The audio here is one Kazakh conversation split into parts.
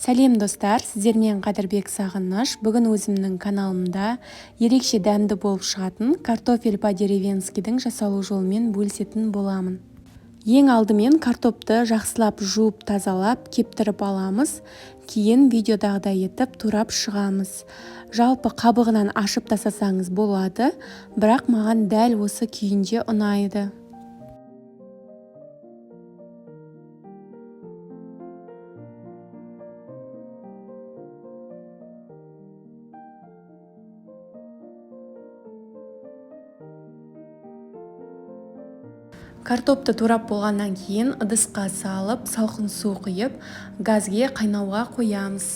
Сәлем достар, сіздермен Қадірбек Сағыныш. Бүгін өзімнің каналымда ерекше дәмді болып шығатын картофель по-деревенскийдің жасалу жолымен бөлісетін боламын. Ең алдымен картопты жақсылап жуып, тазалап, кептіріп аламыз. Кейін видеодағыдай етіп турап шығамыз. Жалпы қабығынан ашып тастасаңыз болады, бірақ маған дәл осы күйінде ұнайды. Картопты турап болғаннан кейін ыдысқа салып, салқын су құйып, газге қайнауға қоямыз.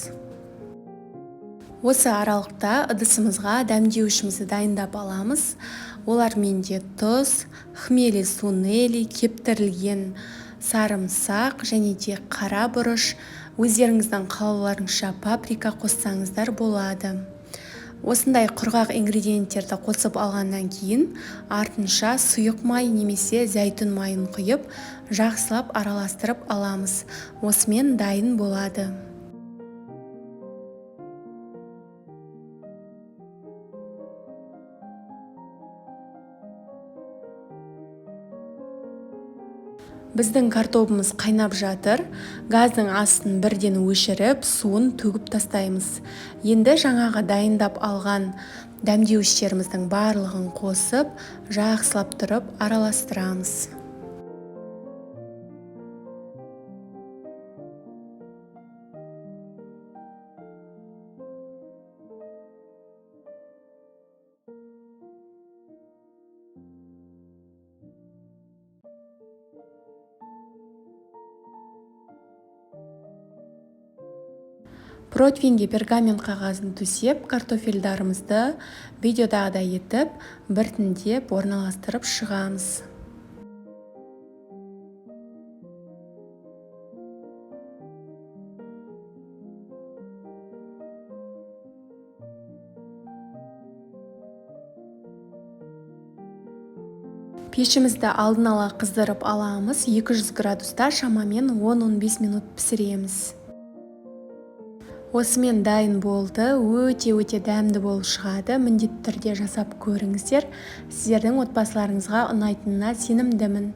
Осы аралықта ыдысымызға дәмдеуішімізді дайындап аламыз. Олар менде тұз, хмели-сунели, кептірілген сарымсақ және де қара бұрыш, өздеріңіздің қалауларыңызша паприка қоссаңыздар болады. Осындай құрғақ ингредиенттерді қосып алғаннан кейін артынша сұйық май немесе зәйтүн майын құйып, жақсылап араластырып аламыз. Осымен дайын болады. Біздің картобымыз қайнап жатыр. Газдың астын бірден өшіріп, суын төгіп тастаймыз. Енді жаңағы дайындап алған дәмдеуіштеріміздің барлығын қосып, жақсылап тұрып араластырамыз. Противеньге пергамент қағазын төсеп, картофельдарымызды видеодағыдай етіп, біртіндеп орналастырып шығамыз. Пешімізді алдын ала қыздырып аламыз. 200 градуста шамамен 10-15 минут пісіреміз. Осымен дайын болды. Өте-өте дәмді болып шығады. Міндетті түрде жасап көріңіздер. Сіздердің отбасыларыңызға ұнайтынына сенімдімін.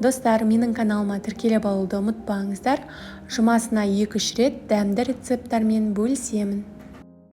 Достар, менің каналыма тіркеліп алуды ұмытпаңыздар. Жұмасына 2-3 рет дәмді рецепттармен бөлісемін.